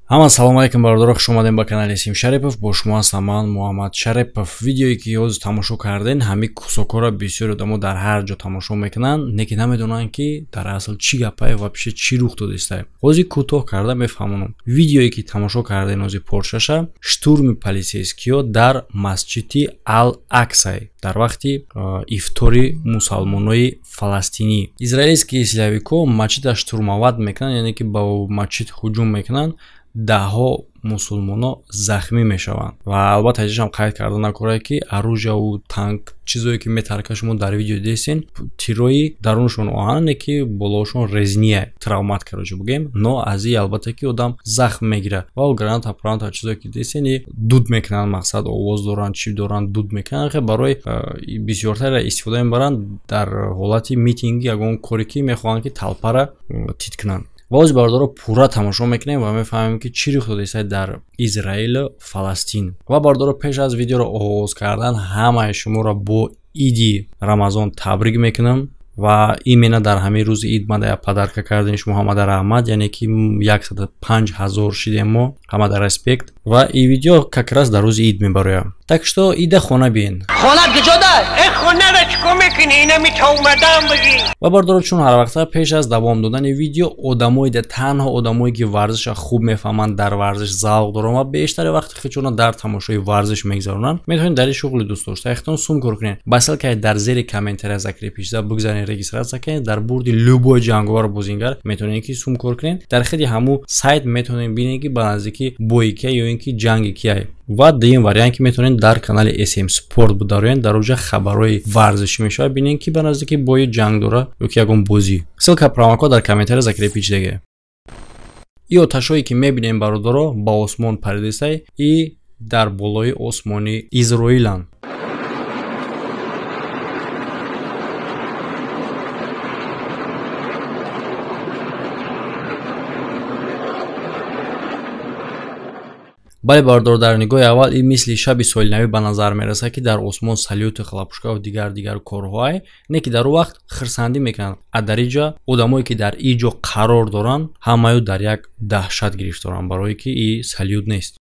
Ҳама салом алейкум бародаро, хуш омадем ба канали Сим Шарипов. Бо шумо ҳастам ман Муҳаммад Шарипов. Видеое ки ҳозир тамошо карден, ҳамин кусокҳоро бисёр одамо дар ҳар ҷо тамошо мекунанд, лекин намедонанд ки дар асл чӣ гапае вообще чӣ рух додистае. Ҳозир кӯтоҳ карда мефаҳмонам. Видеое ки тамошо карден ҳозир поршаша штурми полицейскиҳо дар масҷиди Ал-Аксай дар вақти ифтори мусалмонои фаластинӣ. Израилские силовикҳо масҷидро штурмовать мекунанд, яъне ки ба масҷид ҳуҷум мекунанд, даҳҳо мусулмоно захмӣ мешаванд. Ва албатта ҳеҷам қайд карда накорад ки оружияву танк чизое ки метарка шумо дар видео дидесен, тирои даруншон оҳане ки болоашон резиния, травмат короче бугем, но аз и албатта ки одам захм мегирад. Ва граната праната чизое ки дидесен и дуд мекунанд, мақсад овоз доранд, чӣ доранд, дуд мекунанд, хе барои бисёртар истифода мебаранд дар ҳолати митинги ягон коре ки мехоҳанд ки талпара тит кунанд. Ва ҳозир бародаро пурра тамошо мекунем ва мефаҳмем ки чӣ рух додааст дар Израилу Фаластин. Ва бародаро пеш аз видеоро оғоз кардан ҳамаи шуморо бо иди Рамазон табрик мекунам ва именно дар ҳамин рӯзи ид мада як подарка кардем шумо ҳамада раҳмат, яъне ки 105 000 шидем мо, ҳамада респект. Ва и видео как раз дар рӯзи ид мебароям. Так что ида хона биен. Хона куҷода? Э хонаро чӣ кор мекунӣ? Инами та омадам бигӣ. Ва бародаро чун ҳар вақта пеш аз давом додани видео одамои да танҳо одамое ки варзиша хуб мефаҳманд, дар варзиш завқ доранд ва бештари вақти худшонро дар тамошои варзиш мегзаронанд, метавонед дар ин шуғли дӯстдоштаи сум кор кунед. Ба ссылкаи дар зери комментария закрепишда бигзаред, регистрация кунед, дар бурди любой ҷанговару бозингар метавонед ки сум кор кунед. Дар хиди ҳамун сайт метавонед бинед ки ба наздикӣ бои кия ё ин ки ҷанги кияй. Ва дуюм вариант ки метавонед дар канали SM Sport будароед, дар оҷа хабарҳои варзишӣ мешавад, бинед ки ба наздикӣ бои ҷанг дора ё ки ягон бозӣ. Ссылка промокод дар комментария закрепишдаге. И оташҳое ки мебинем бародаро ба осмон паридистай и дар болои осмони Изроиланд. Бале бародаро, дар нигоҳи аввал ин мисли шаби соли навӣ ба назар мерасад ки дар осмон салюту хлопушкаву дигар дигар корҳое, не ки дар он вақт хирсандӣ мекунанд. А дар ин ҷо одамое ки дар ин ҷо қарор доранд, ҳамаё дар як даҳшат гирифторанд, барое ки ин салют нест.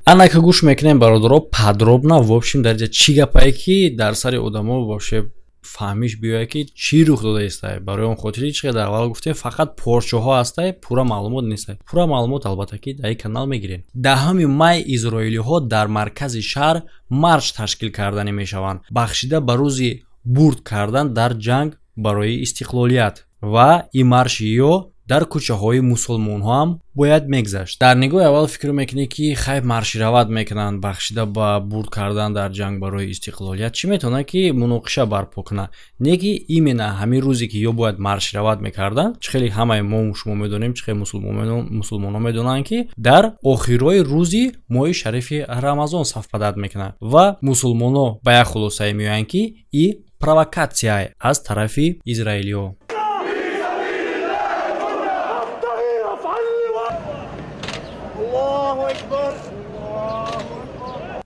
Анака гӯш мекунем бародаро подробно, в общем дар ҷа чӣ гапае ки дар сари одамо вообще фаҳмиш биёяд ки чӣ рух додаистай. Барои он хотири чӣ дар аввал гуфтем фақат порчаҳо ҳастай, пурра маълумот нестай. Пурра маълумот албатта ки дар ин канал мегирем. 10 май изроилиҳо дар маркази шаҳр марш ташкил карданӣ мешаванд, бахшида ба рӯзи бурд кардан дар ҷанг барои истиқлолият. Ва ин марши ё дар кӯчаҳои мусулмонҳо ҳам бояд мегзашт. Дар нигоҳи аввал фикр мекунӣ ки хайб марширават мекунанд бахшида ба бурд кардан дар ҷанг барои истиқлолият, чӣ метавонад ки муноқиша барпо кунад? Не ки именно ҳамин рӯзе ки ё бояд марширават мекарданд, чӣ хеле ҳамаи мо шумо медонем, чӣ хеле мусулмонҳо медонанд ки дар охирои рӯзи моҳи шарифи Рамазон сафпадат мекунанд ва мусулмонҳо ба як хулосае меоянд ки и провокатсия аз тарафи израилиҳо.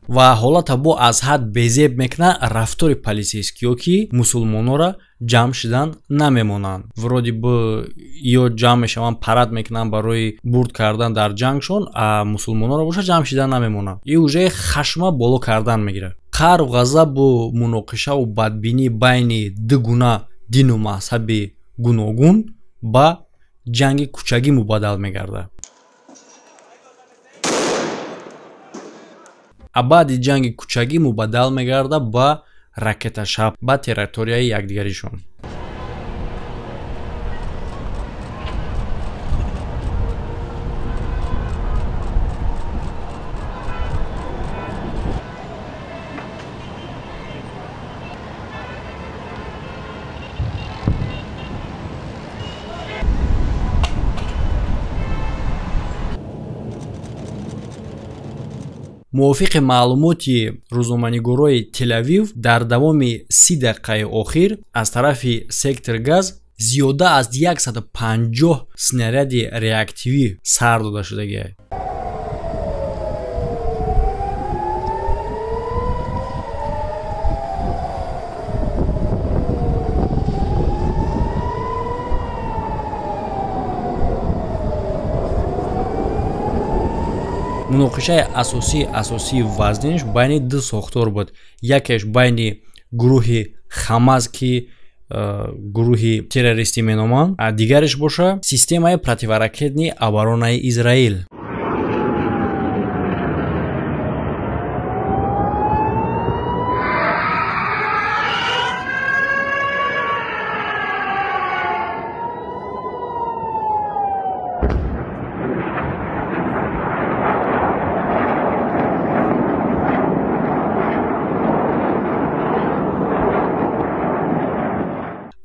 Ва ҳолата бо аз ҳад безеб мекунад рафтори полицейскиҳо ки мусулмонҳоро ҷамъ шидан намемонанд. Вроде бы ё ҷамъ мешаванд, парад мекунанд барои бурд кардан дар ҷангшон, а мусулмонҳоро боша ҷамъ шидан намемонанд. И уже хашма боло кардан мегирад. Қаҳру ғазабу муноқишаву бадбинӣ байни ду гуна дину мазҳаби гуногун ба ҷанги кӯчагӣ мубаддал мегардад. А баъди ҷанги кӯчагӣ мубаддал мегардад ба ракеташаб ба территорияи якдигаришон. Мувофиқи маълумоти рӯзноманигорои Телавив, дар давоми 30 дақиқаи охир аз тарафи сектор газ зиёда аз 150 снаряди реактивӣ сар дода шудагиай. Муноқишаи асосии вазнинаш байни ду сохтор буд. Якеш байни гурӯҳи Хамас, ки гурӯҳи террористӣ меноманд, а дигареш боша системаи противоракетни оборонаи Израил.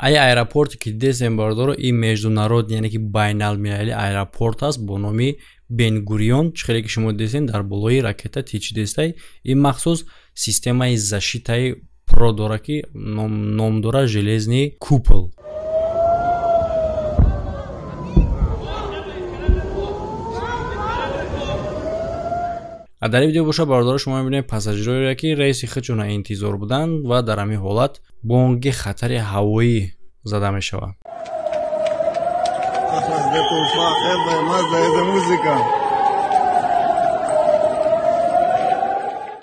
Ай аэропорте ки дидесем, бародаро, ин международный, яъне ки байналмилалӣ аэропорт аст бо номи Бенгурион. Чӣ хеле ки шумо дидесем, дар болои ракета тичидестай. Ин махсус системаи защитаи про дора, ки ном дора железный купол. А дар ин видео боша, бародаро, шумо мебинед пассажироеро, ки рейси худшона интизор буданд ва дар ҳамин ҳолат бонги хатари ҳавоӣ зада мешавад.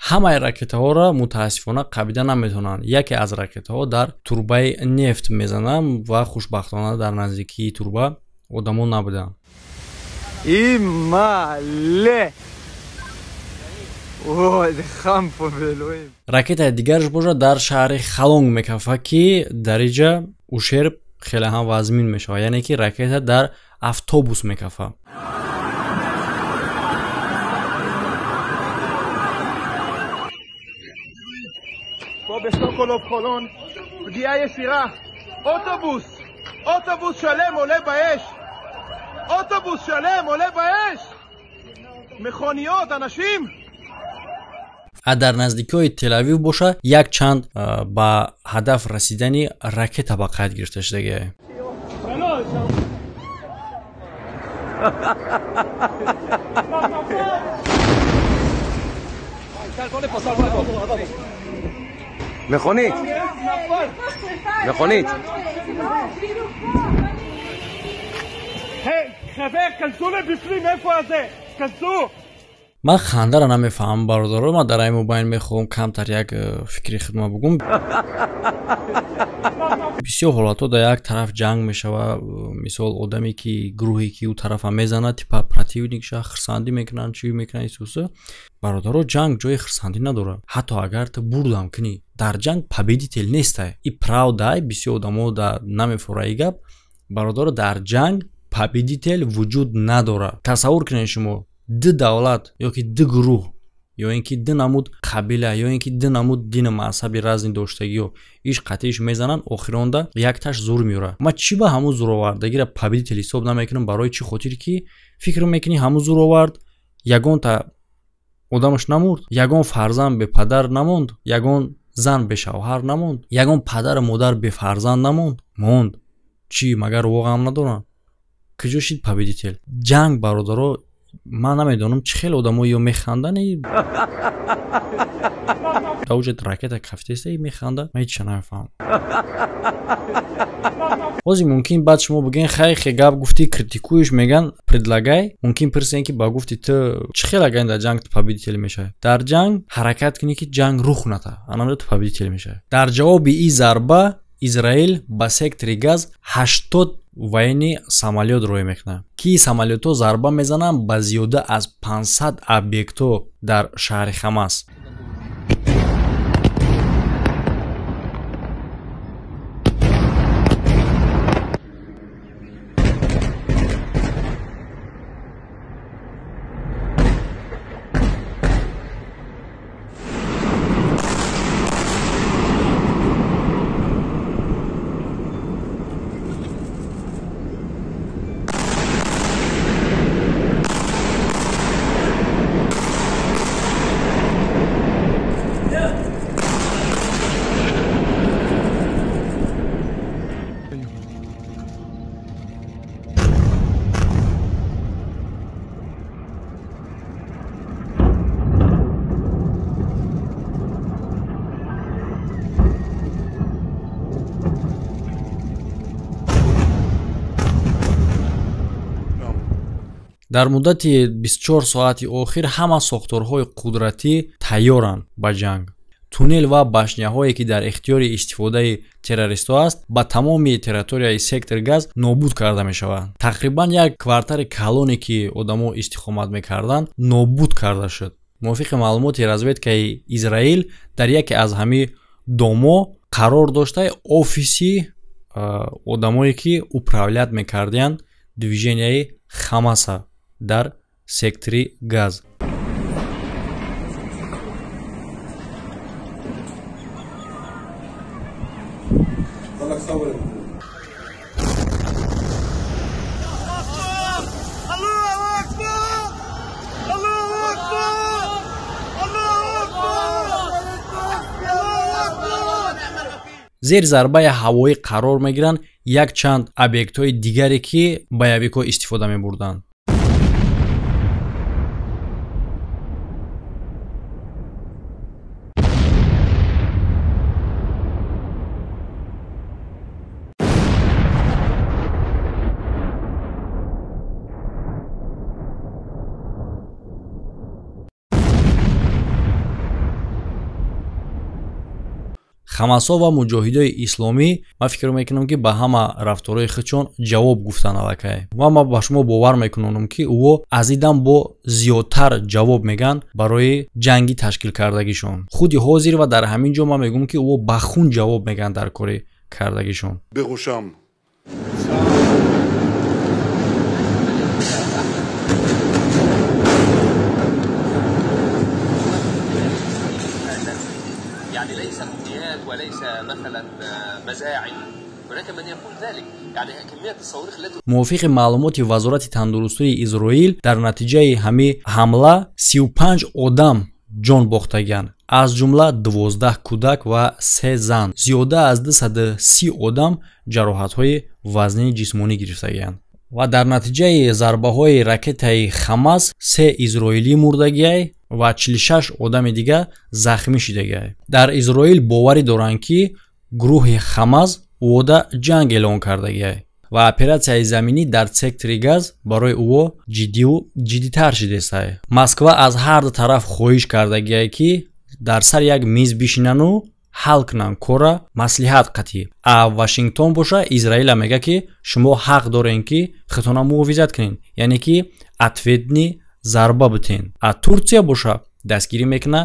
Ҳамаи ракетаҳоро мутаассифона қабида наметавонанд. Яке аз ракетаҳо дар турбаи нефт мезананд ва хушбахтона дар наздикии турба одамон набуданд. Имале! Ракетаи дигараш бошад дар шаҳри Халонг мекафад, ки дар инҷа ушерб хеле ҳам вазмин мешавад, яъне ки ракета дар автобус мекафад. А дар наздикиҳои Телавив боша якчанд ба ҳадаф расидани ракета ба қайд гирифта шудагиай. מכונית! מכונית! חבר, כנסו לבפנים, איפה הזה? כנסו! Ман хандаро намефаҳмам, бародаро. Ман дар ай мобайн мехоҳам камтар як фикри хидма бугум. Бисёр ҳолатҳо дар як тараф ҷанг мешавад. Мисол, одаме ки гурӯҳе ки ӯ тарафа мезанад, типа противник ша, хирсандӣ мекунанд, чӣ мекунанд, исуса. Бародаро, ҷанг ҷои хирсандӣ надорад. Ҳатто агар ту бурдам кунӣ, дар ҷанг победитель нестай. И правда, бисёр одамо намефора и гап. Бародаро, дар ҷанг победитель вуҷуд надорад. Тасаввур кунед, шумо ду давлат ё ки ду гурӯҳ ё ин ки ду намуд қабила ё ин ки ду намуд дину мазҳаби разни доштагиё иш қатъиш мезананд, охиронда якташ зур меёрад. Ман чӣ ба ҳамун зуровардагиро победитель ҳисоб намекунам? Барои чӣ хотир ки фикр мекунӣ ҳамун зуровард ягонта одамаш намурд, ягон фарзанд бепадар намонд, ягон зан бешавҳар намонд, ягон падару модар бефарзанд намонд? Монд. Чӣ магар воғам надоранд? Куҷо шид победитель? Ҷанг, бародаро, ман намедонам чӣ хел одамо ё механданд, даоҷа ракета кафтеста и механда, ман ҳечша намефаҳмам. Ҳозир мумкин баъд шумо бигӯен, хай хе гап гуфтӣ, критикуеш меган, предлагай, мумкин пирсен ки ба гуфти ту чӣ хел агар дар ҷанг ту победитель мешавӣ? Дар ҷанг ҳаракат кунӣ ки ҷанг рух ната, анамда ту победитель мешавӣ. Дар ҷавоби ин зарба Израил ба сектори газ 80 военный самолёт роҳӣ мекунад, ки самолётҳо зарба мезананд ба зиёда аз 500 объектҳо дар шаҳри Хамас. Дар муддати 24 соати охир ҳама сохторҳои қудратӣ тайёранд ба ҷанг. Туннел ва башняҳое, ки дар ихтиёри истифодаи террористҳо аст, ба тамоми территорияи сектор Газ нобуд карда мешаванд. Тақрибан як квартали калоне, ки одамо истиқомат мекарданд, нобуд карда шуд. Мувофиқи маълумоти разведкаи Израил, дар яке аз ҳамин домо қарор доштаи офиси одамое, ки управлять мекардиянд движенияи Хамаса дар сектори Газ. Зери зарбаи ҳавоӣ қарор мегиранд якчанд объектҳои дигаре, ки боявикҳо истифода мебурданд. Хамасо ва муҷоҳидои исломӣ, ман фикр мекунам, ки ба ҳама рафторҳои худшон ҷавоб гуфтанд аллакай, ва ман ба шумо бовар мекунонам, ки ӯо аз идам бо зиёдтар ҷавоб мегӯянд барои ҷанги ташкил кардагишон. Худи ҳозир ва дар ҳамин ҷо ман мегӯям, ки ӯо ба хун ҷавоб мегӯянд дар кори кардагишон. بخوشم. يعني ليس امنيات وليس مثلا مزاعم، هناك من يقول ذلك. يعني كمية الصواريخ التي Мувофиқи маълумоти Вазорати тандурустии Изроил, дар натиҷаи ҳамин ҳамла 35 одам ҷон бохтагианд, аз ҷумла 12 кӯдак ва 3 зан. Зиёда аз 230 одам ҷароҳатҳои вазнини ҷисмонӣ гирифтагианд. Ва дар натиҷаи зарбаҳои ракетаи Хамас 3 изроилӣ мурдагиай ва 46 одами дигар захмӣ шидагиай. Дар Изроил боварӣ доранд, ки гурӯҳи Хамас ӯода ҷанг эълон кардагиай ва оператсияи заминӣ дар сектори Газ барои ӯо ҷиддиву ҷиддитар шидестай. Москва аз ҳар ду тараф хоҳиш кардагиай, ки дар сари як миз бишинану ҳал кунанд кора маслиҳат қатъӣ. А Вашингтон боша Израила мега, ки шумо ҳақ дорем, ки худтона муҳофизат кунед, яъне ки ответный зарба битен. А Турсия боша дастгирӣ мекуна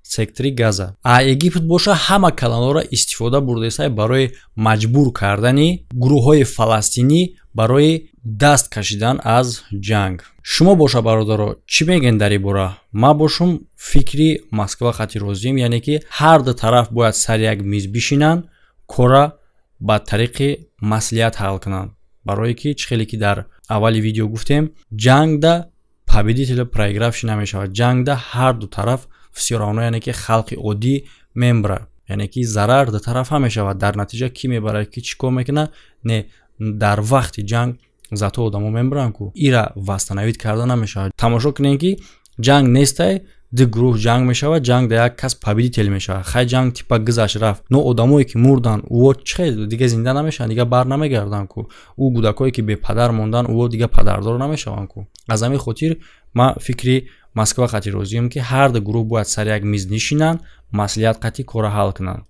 сектори Газа. А Египт боша ҳама калонҳоро истифода бурдесай барои маҷбур кардани гурӯҳҳои фаластинӣ барои даст кашидан аз ҷанг. Шумо боша, бародаро, чӣ мегӯед дар ин бора? Ман бошум фикри Москва хати розием, яъне ки ҳар ду тараф бояд сари як миз бишинанд, кора ба тариқи маслиҳат ҳал кунанд, барое ки чӣ хеле ки дар аввали видео гуфтем, ҷангда победитель проигравший намешавад. Ҷангда ҳар ду тараф всё равно, яъне ки халқи оддӣ мембра, яъне ки зарар ду тарафа мешавад. Дар натиҷа кӣ мебарад, ки чӣ кор мекунад? Не, дар вақти ҷанг зато одамо мембаранд ку ира восстановить карда намешавад. Тамошо кунем, ки ҷанг нестай, ду гурӯҳ ҷанг мешавад, ҷанг да як кас победитель мешавад. Хай, ҷанг типа гузашт, рафт, но одамое ки мурданд, ӯо чӣ хел дига зинда намешаванд, дига бар намегарданд ку. Ӯ кӯдакое ки бепадар монданд, ӯо дига падардор намешаванд ку. Аз ҳамин хотир ман фикри Москва қатъи розием, ки ҳар ду гурӯҳ бояд сари як миз нишинанд, маслиҳат қатъи кора ҳал кунанд.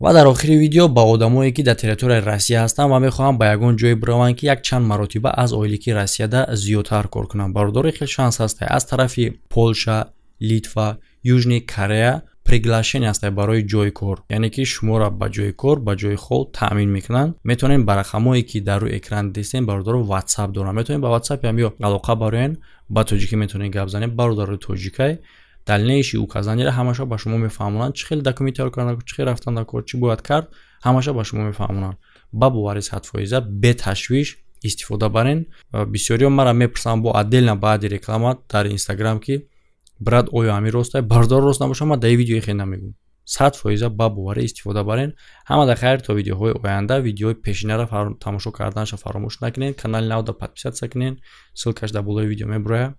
Ва дар охири видео ба одамое, ки дар территорияи Россия ҳастанд ва мехоҳанд ба ягон ҷое бираванд, ки як чанд маротиба аз ойлики Россияда зиёдтар кор кунанд, бародари, хел шанс ҳастай. Аз тарафи Полша, Литва, Южный Корея приглашение ҳастай барои ҷои кор, яъне ки шуморо ба ҷои кор, ба ҷои хоб таъмин мекунанд. Метавонем ба рақамҳое, ки дар рӯи экран дидем, бародаро, WhatsApp дорам, метавонем ба WhatsApp ам ё алоқа бароен, ба тоҷикӣ метавонем гап занем. Бародарои тоҷикай, дальнейшие указанияро ҳамаша ба шумо мефаҳмонанд, чӣ хел документ тайёр кардан, чӣ хел рафтан дар кор, чӣ бояд кард, ҳамаша ба шумо мефаҳмонанд. Ба бовари 100%, беташвиш истифода барен. Бисёриҳо мара мепурсанд бо отдельно баъди реклама дар Инстаграм, ки брат, оё ҳамин ростай? Бардор, рост набошад, ман дар видеои хел намегӯм. 100% ба боварӣ истифода барен. Ҳама дар хайр, то видеоҳои оянда. Видеои пешинаро тамошо карданашро фаромӯш накунед, канали навда подписаться кунед, ссылкаш дар болои видео мебурояд.